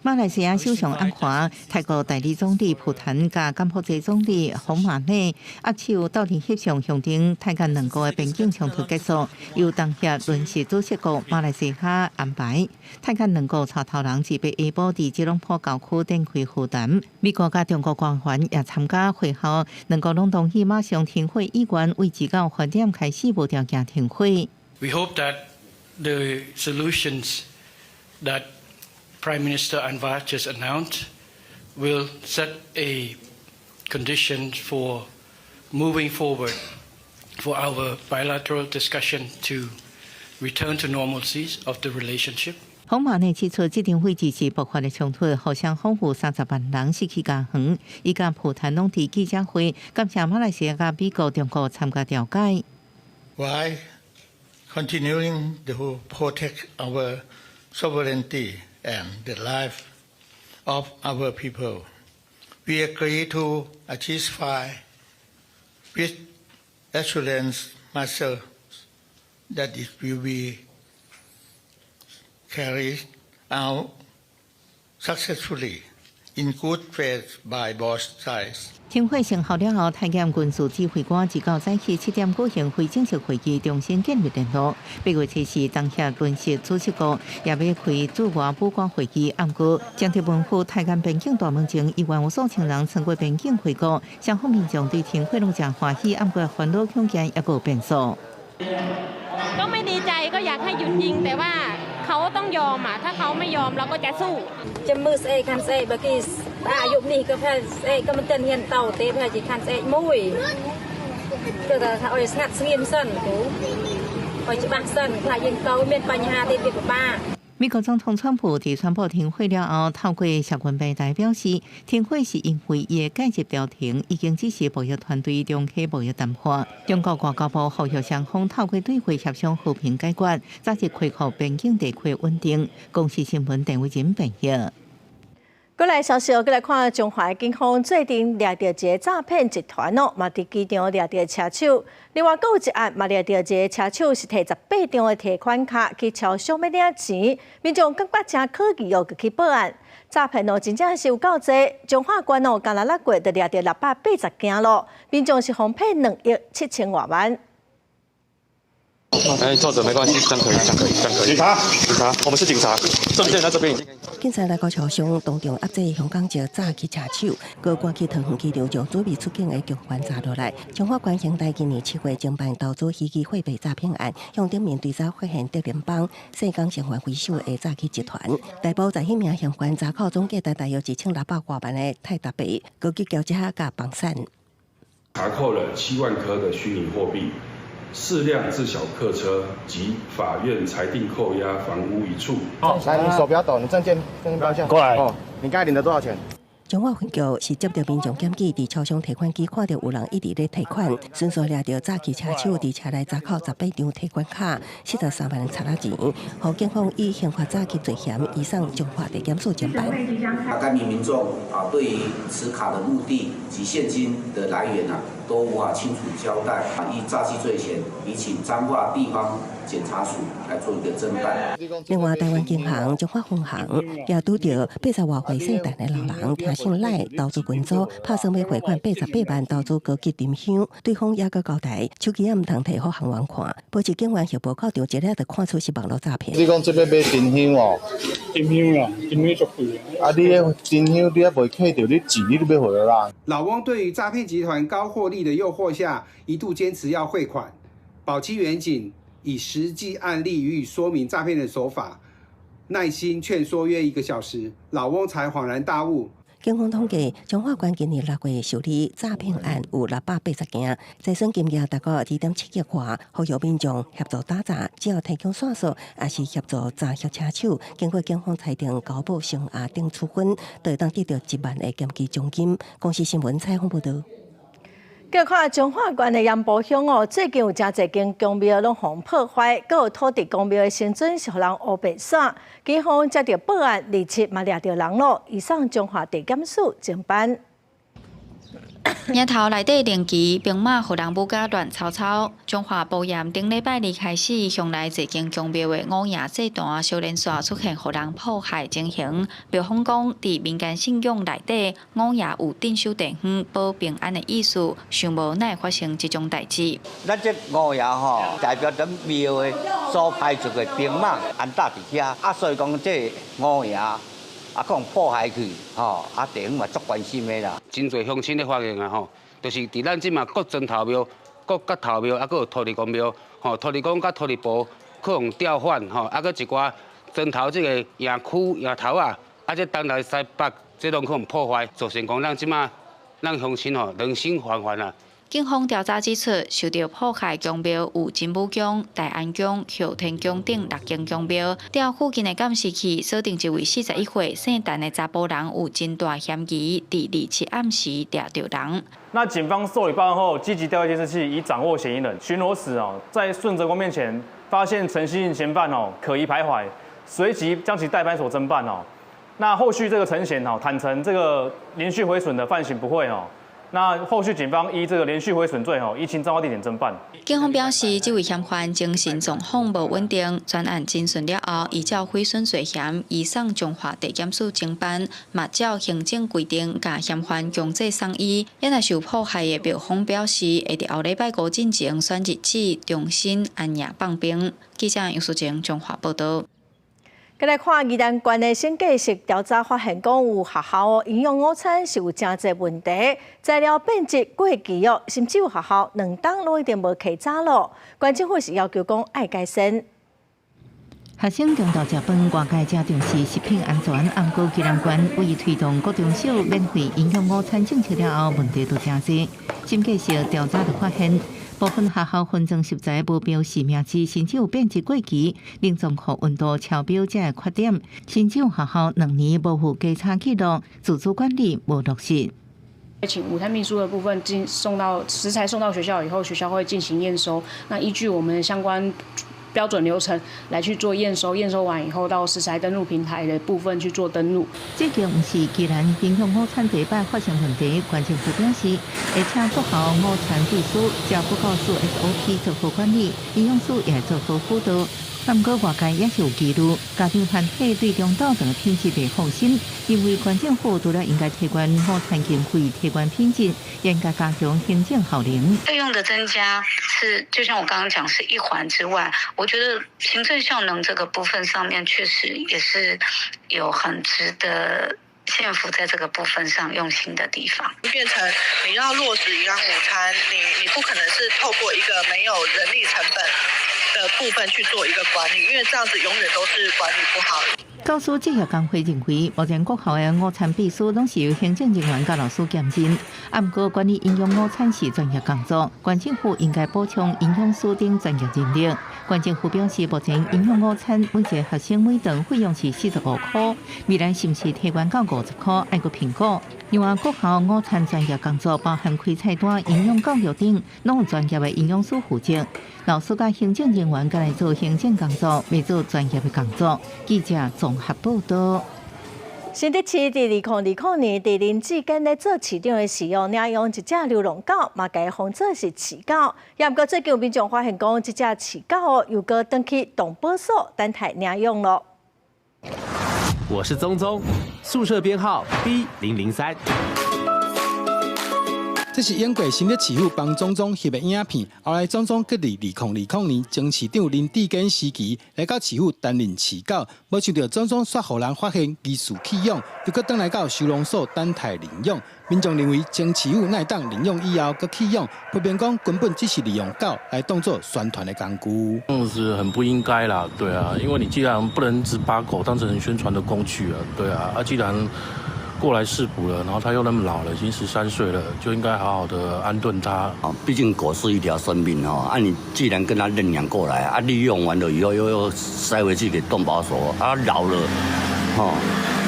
馬來西亞首相安華、泰國代理總理蒲譚佮柬埔寨總理洪馬內握手鬥陣翕相，象徵泰柬兩國的邊境衝突結束，由東協輪值主席國馬來西亞安排。泰柬兩國帶頭人二八下晡佇吉隆坡郊區展開會談，美國佮中國官員也參加會後，兩國攏同意馬上停火意願，為至到翻點開始無條件停火。 We hope that the solutions that Prime Minister Anwar just announced will set a condition for moving forward for our bilateral discussion to return to normalcy of the relationship. 洪洪馬內指出，這場飛機是爆發的衝突，予雙方有30萬人失去家園。伊佮蒲潭攏佇記者會，感謝馬來西亞、美國、中國參加調解。 While continuing to protect our sovereignty and the life of our people, we agree to a ceasefire with assurance measures that it will be carried out successfully in good faith by both sides. 停火生效了後，泰檢軍事指揮官自到早起7點舉行非正式會議，重新建立聯絡。8月7日，東協輪值主席國也欲開駐外武官會議，毋過鄭鐵文赴泰柬邊境大門前，依然有數千人穿過邊境回國。雙方民眾對停火攏誠歡喜，毋過煩惱恐驚猶閣有變數。 ก็ไม่ดีใจก็อยากให้หยุดยิงแต่ว่าเขาต้องยอมอ่ะถ้าเขาไม่ยอมเราก็จะสู้ ចាំមើលស្អែកខានស្អែកបើគេអាយុនេះក៏ប្រហែលស្អែកក៏មិនទាន់ហ៊ានតោទេប្រហែលជាខានស្អែកមួយគឺថាឲ្យស្ងាត់ស្ងៀមសិនគ្រូឲ្យច្បាស់សិនខ្លាចយើងទៅមានបញ្ហាទៀតវាពិបាក 美國總統川普佇宣布停火了後，透過社群平台表示，停火是因為伊的介入調停，已經指示貿易團隊重啟貿易談判。中國外交部呼籲雙方透過對話協商和平解決，早日恢復邊境地區穩定。公視新聞鄧偉仁編譯。過來消息，閣來看彰化警方最近掠著一个詐騙集團哦，嘛佇機場掠著車手。另外，閣有一案嘛掠著一个車手是提18張的提款卡去超商欲領錢，民眾感覺誠可疑哦，就去報案。詐騙哦，真正是有夠濟，彰化縣哦，干焦6月就掠著680件咯，民眾是予騙2億7千外萬。哎，坐着沒關係，這樣可以，這樣可以，這樣可以。警察，警察，我們是警察，證件在這邊。警察來到超商，當場壓制香港籍詐欺車手，閣趕去桃園機場將準備出境的共犯查落來。彰化縣刑隊今年7月偵辦投資虛擬貨幣詐騙案，向頂面追查發現竹聯幫世港成員為首的詐欺集團，逮捕11名嫌犯，查扣總價值大約1600外萬的泰達幣，閣去交這佮房產。查扣了7萬顆的虛擬貨幣。4輛自小客車及法院裁定扣押房屋一處。哦，來，你手不要抖，你證件證件報一下。過來。哦，你剛才領了多少錢？彰化分局是接著民眾檢舉，佇超商提款機看著有人一直咧提款，迅速掠著詐欺車手佇車內查扣18張提款卡，43萬賊仔錢，予警方以刑罰詐欺罪嫌移送彰化地檢署偵辦。該名民眾啊，對於持卡的目的及現金的來源啊，都無法清楚交代，以詐欺罪嫌，移請彰化地方檢察署來做一個偵辦。另外，台灣銀行彰化分行也拄著80外歲聖誕的老人，聽信賴投資群組，拍算欲匯款88萬投資高級沉香，對方猶閣交代手機仔毋通提予行員看，報一警員協報到場，一下就看出是網路詐騙。你講這欲買沉香哦？沉香啊，沉香足貴。啊，你彼沉香你猶未揢著你錢，你都欲予人？老翁對於詐騙集團高獲利的誘惑下，一度堅持要匯款。保七員警以實際案例予以說明詐騙的手法，耐心勸說約1個小時，老翁才恍然大悟。警方統計，彰化縣今年6月受理詐騙案有680件，財損金額達到2.7億外，呼籲民眾協助打詐，只要提供線索，抑是協助查獲車手，經過警方裁定交保聲押等處分，就會當得著1萬的檢舉獎金。公視新聞採訪報導。閣看彰化縣的鹽埔鄉哦，最近有誠濟間宮廟攏予破壞，閣有土地公廟的神尊是予人烏白灑。警方接著報案，27嘛掠著人囉，移送彰化地檢署偵辦。額頭內底靈旗兵馬予人舞甲亂糟糟。彰化埔鹽頂禮拜二開始，鄉內濟間宮廟的五爺祭壇小連續出現予人破壞情形。廟方講，佇民間信仰內底，五爺有鎮守地方、保平安的意思，想無哪會發生這種代誌。咱這五爺吼，代表咱廟的所派出的兵馬安搭佇遐，啊，所以講這五爺。啊，可能破壞去，吼，啊，地方嘛足關心的啦。真濟鄉親咧發現啊，吼，就是佇咱這馬各磚頭廟、各角頭廟，啊，閣有土地公廟，吼，土地公佮土地婆去予調換，吼，啊，閣一寡磚頭這个營區、營頭仔，啊，這東南西北，這攏去予破壞，造成講咱這馬咱鄉親吼人心惶惶啊。警方調查指出，受著破壞宮廟有真武宮、大安宮、後天宮等六間宮廟。調附近的監視器鎖定一位41歲姓陳的查埔人有真大嫌疑，佇27暗時掠著人。那警方受理報案後，積極調閱監視器，以掌握嫌疑人。巡邏時哦，在順澤宮面前發現陳姓嫌犯哦可疑徘徊，隨即將其帶派出所偵辦哦。那後續這個陳嫌哦坦承這個連續毀損的犯行不會哦。那後續警方依這個連續毀損罪吼，移情彰化地檢偵辦。警方表示，這位嫌犯精神狀況無穩定，專案偵訊了後，依照毀損罪嫌移送彰化地檢署偵辦，嘛照行政規定，共嫌犯強制送醫。也若受迫害的廟方表示，會佇後禮拜五進前選日子重新安營放兵。記者楊淑靜彰化報導。閣來看宜蘭縣的審計室調查發現，講有學校營養午餐是有誠濟問題，材料變質過期哦，甚至有學校兩冬攏已經無起早囉。縣政府是要求講愛改善。學生中晝食飯，外界誠重視食品安全。毋過宜蘭縣為推動國中小免費營養午餐政策了後，問題都誠濟。審計室調查就發現，部分學校分裝食材無標示名字，甚至有變質過期、冷藏庫溫度超標這个缺點，甚至有學校兩年無附稽查記錄，自主管理無落實。請午餐秘書的部分進送到食材送到學校以後，學校會進行驗收。那依據我們相關標準流程來去做驗收，驗收完以後到食材登錄平台的部分去做登錄。這件毋是宜蘭營養午餐第一擺發生問題，縣政府表示，會請國校午餐秘書照報告書 SOP 做好管理，營養師也做好輔導。毋過外界也是有疑慮，家長團體對中晝頓品質袂放心，認為縣政府除了應該提懸午餐經費、提懸品質，應該加強行政效能。費用的增加是，就像我剛剛講，是一環之外，我覺得行政效能這個部分上面確實也是有很值得縣府在這個部分上用心的地方。變成你要落實營養午餐，你不可能是透過一個沒有人力成本的部分去做一個管理，因為這樣子永遠都是管理不好。教師職業工會認為，目前國校的午餐秘書攏是由行政人員佮老師兼任，毋過管理營養午餐是專業工作，縣政府應該補充營養師等專業人力。縣政府表示，目前營養午餐每一個學生每頓費用是45塊，未來是毋是提懸到50塊，愛閣評估。另外，國校午餐專業工作包含開菜單、營養教育等，攏有專業的營養師負責。老師佮行政人員閣來做行政工作，袂做專業的工作。記者綜合報導。新竹市佇2020年，佇林智堅咧做市長的時候，領養一隻流浪狗，嘛共伊封做是飼狗。也毋過最近有民眾發現講，這隻飼狗哦，又閣轉去動保所等待領養囉。我是宗宗，宿舍編號 B003。這是英國新竹市府幫宗宗翕的影片，後來宗宗閣佇2020年前市長林智堅時期來到市府擔任飼狗，無想著宗宗煞予人發現疑似棄養，又閣轉來到收容所等待領養。民眾認為前市府哪會當領養以後閣棄養，批評講根本只是利用狗來當做宣傳的工具。這是很不應該啦，對啊，因為你既然不能只把狗當成宣傳的工具啊，對啊，啊既然過來市府了，然後他又那麼老了，已經13歲了，就應該好好的安頓他。啊，畢竟狗是一條生命哦，啊，你既然跟他認養過來，啊，利用完了以後又塞回去給動保所，啊，老了，哦，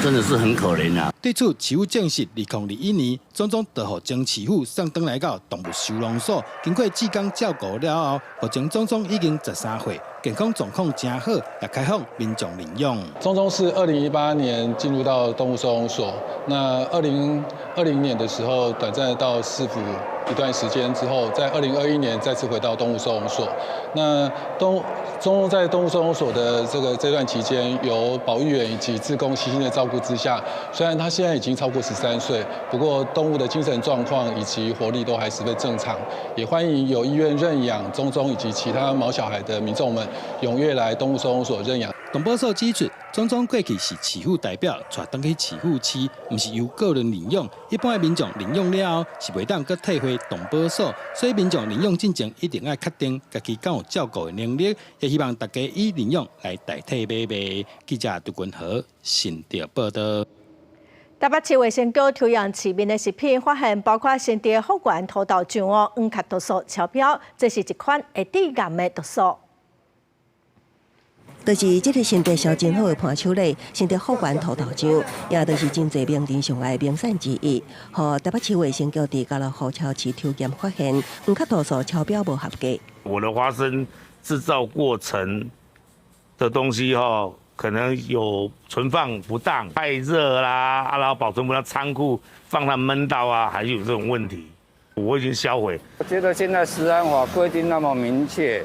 真的是很可憐啊。對此，市府證實，2021年，宗宗就予前市府送轉來到動物收容所，經過志工照顧了後，目前宗宗已經13歲，健康狀況誠好，也開放民眾領養。宗宗是2018年進入到動物收容所，那2020年的時候短暫的到市府一段時間之後，在2021年再次回到動物收容所。那宗宗在動物收容所的這段期間，由保育員以及志工悉心的照顧之下，雖然他現在已經超過13歲，不過動物的精神狀況以及活力都還十分正常。也歡迎有意願認養宗宗以及其他毛小孩的民眾們，踴躍來動物收容所認養。動保所指出，宗宗過去是市府代表帶轉去市府飼，毋是由個人領養。一般的民眾領養了後是袂當閣退回動保所，所以民眾領養進前一定愛確定家己敢有照顧的能力。也希望大家以領養來代替買賣。記者杜君和新竹報導。台北市衛生局抽驗市面的食品，發現包括新竹福源土豆醬哦，黃殼毒素超標，這是一款會致癌的毒素。就是這个新竹銷真好的伴手禮，新竹福源土豆醬，也就是真濟名人上愛名產之一。予台北市衛生局佇家樂福超市抽驗發現，黃殼毒素超標無合格。我的花生製造過程的東西吼，可能有存放不當、太熱啦，啊，然後保存不當，倉庫放它悶到啊，還有這種問題，我已經銷毀。我覺得現在食安法規定那麼明確，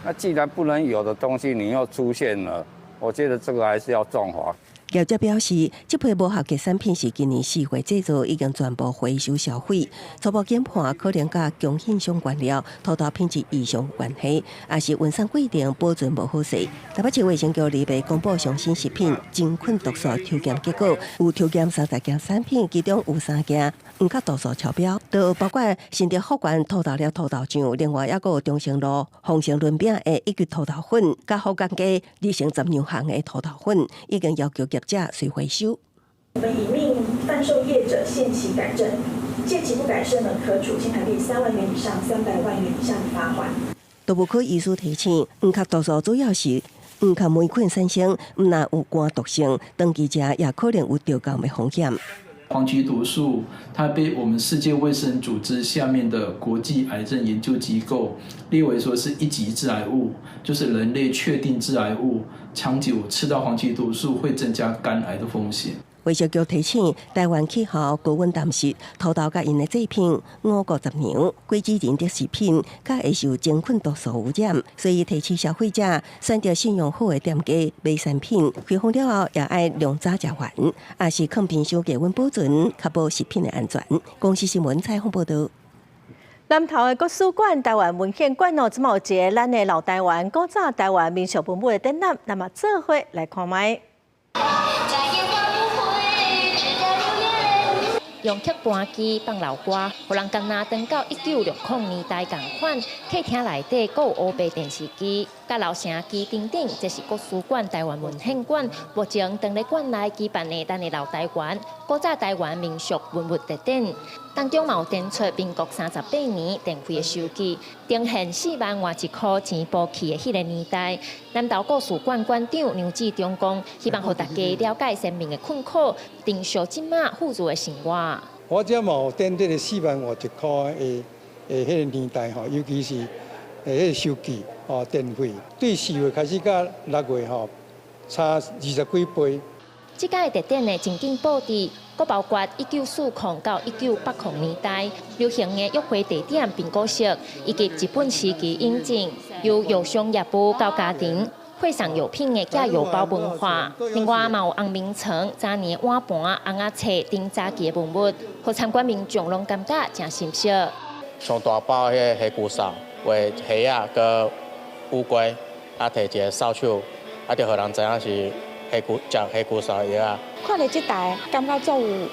那既然不能有的東西你又出現了，我覺得這個還是要重罰。業者表示，這批無合格產品是今年4月製造，已經全部回收銷毀。初步研判可能佮供應商原料、土豆品質異常有關係，也是運送過程保存無好勢。台北市衛生局禮拜公布上新食品真菌毒素抽驗結果，有抽驗30件產品，其中有3件黃殼毒素超標，就包括新竹福源土豆粒土豆醬，另外猶閣有中正路豐盛輪餅的一級土豆粉，佮福建街二成十兩項的土豆粉，已經要求業者隨回收。我們已命販售業者限期改正，屆期不改正呢，可處新台幣3萬元以上300萬元以下的罰鍰。動物科醫師提醒，黃殼毒素主要是黃殼黴菌產生，毋但有肝毒性，長期食也可能有著癌的風險。黃曲毒素，它被我們世界衛生組織下面的國際癌症研究機構列為說是一級致癌物，就是人類確定致癌物。長久吃到黃曲毒素會增加肝癌的風險。衛生局提醒，台灣氣候高溫濕時，土豆佮𪜶的製品、五穀雜糧、果子仁等食品，較會受真菌毒素污染，所以提醒消費者選擇信用好的店家買產品，開封了後也愛量早食完，抑是囥冰箱低溫保存，確保食品的安全。公視新聞採訪報導。南投的國史館、台灣文獻館哦，這馬有一個咱的老台灣、古早台灣民俗文物的展覽，那麼做伙來看覓。用刻盤機放老歌，予人敢若轉到1960年代仝款。客廳內底閣有烏白電視機、佮留聲機等等，這是國史館台灣文獻館目前佇咧館內舉辦的咱的老台灣、古早台灣民俗文物特展，當中嘛有展出民國38年電費的收據，呈現4萬換一箍錢簿去的彼个年代。南投故事館館長梁志忠講，希望予大家了解先民的困苦，珍惜這馬富足的生活。我這嘛有展這个4萬換一箍的彼个年代吼，尤其是彼个收據哦，電費對4月開始到6月吼，差20幾倍。這屆特展的情景布置，閣包括1940到1980年代流行的約會地點蘋果色，以及日本時期引進由藥商業務到家庭會送藥品的寄郵包文化。另外嘛有紅明床、早年碗盤、尪仔冊等早期的文物，予參觀民眾攏感覺誠新鮮。上大包彼个蝦蠱掃，畫蝦仔佮烏龜，啊，提一个掃帚，啊，就予人知影是蝦蠱食蝦蠱掃藥仔。看了這台，感覺足有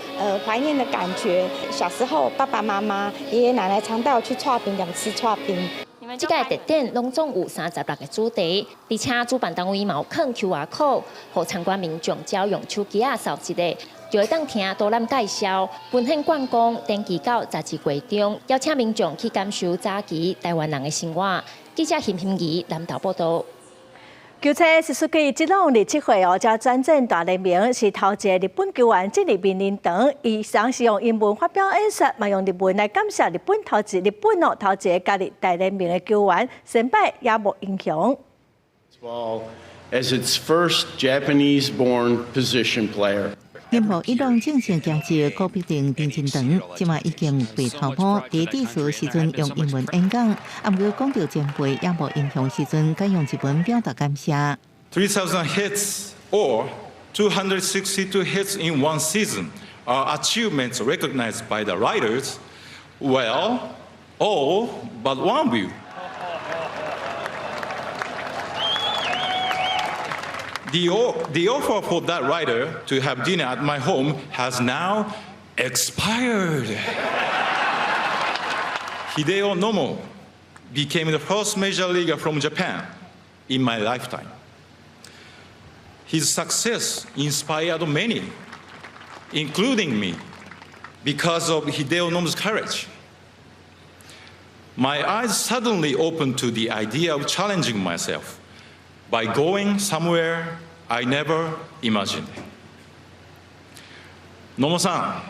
懷念的感覺。小時候爸爸媽媽、爺爺奶奶常帶我去剉冰店吃剉冰。這屆特展攏總有36个主題，而且主辦單位嘛有囥 QR code，予參觀民眾只要用手機仔掃一下，就會當聽導覽介紹。文獻館講，展期到12月中，邀請民眾去感受早期台灣人的生活。記者邢欣怡南投報導。球星 Suzuki 一朗27歲哦，才轉戰大聯盟，是頭一个日本球員進入名人堂。伊當時用英文發表演說，嘛用日文來感謝日本頭一日本哦頭一个加入大聯盟的球員，先輩野茂英雄。 As its first Japanese-born position player. 櫻木一朗正式加入高必定名人堂，這馬已經被頭部。佇致辭時陣用英文演講，啊，毋過講著前輩野茂英雄時陣，改用日文表達感謝。 3,000 hits or 262 hits in one season are achievements recognized by the writers. Well, all but one of you. The offer for that writer to have dinner at my home has now expired. Hideo Nomo became the first major leaguer from Japan in my lifetime. His success inspired many. including me, because of Hideo Nomo's courage. My eyes suddenly opened to the idea of challenging myself by going somewhere I never imagined. 野茂さん、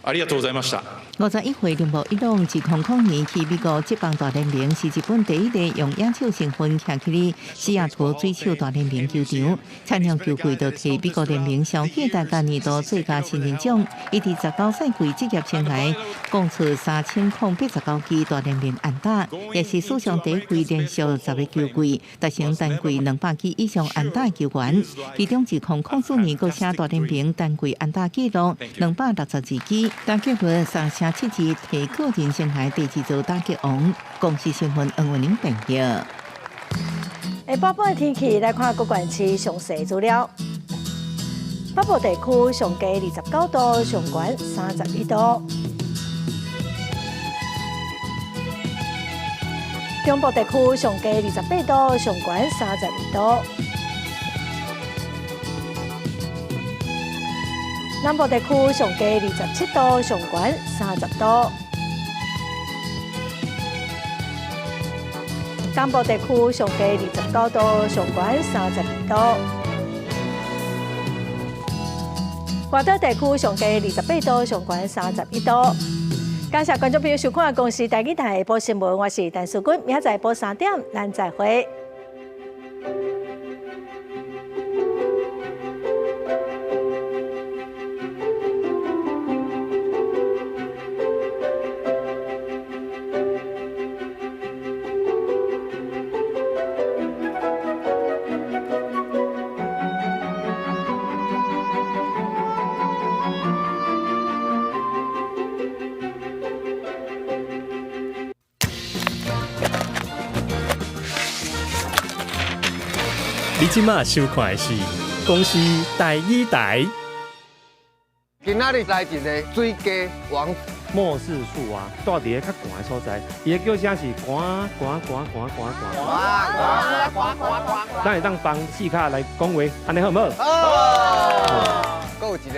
ありがとうございました。 51歲鈴木一朗自2000年去美國職棒大聯盟，是日本第一个用野手身份徛起咧西雅圖水手大聯盟球場，參兩球季就提美國聯盟消費大家年度最佳新人獎。伊佇19賽季職業生涯，攻出3089支大聯盟安打，也是史上第一位連續10個球季達成單季200支以上安打的球員。其中自2004年，閣寫大聯盟單季安打紀錄262支，打擊率3成72，提個人生涯第二座打擊王。公視新聞黃文玲編譯。下晡的天氣來看各縣市詳細資料。北部地區上低29度，上懸31度。中部地區上低28度，上懸32度。南部地區上低27度，上懸30度。東部地區上低29度，上懸32度。外島地區上低28度，上懸31度。感謝觀眾朋友收看《公視台語台》下晡新聞，我是陳淑君，明仔載下晡3點，咱再會。你這馬收看的是公視台語台。今仔日來一个水雞王子，末世樹蛙，住佇咧較寒的所在，伊的叫聲是呱呱呱呱呱呱。呱呱呱呱呱。咱會當幫四跤來講話，按呢好毋好？好。閣有一个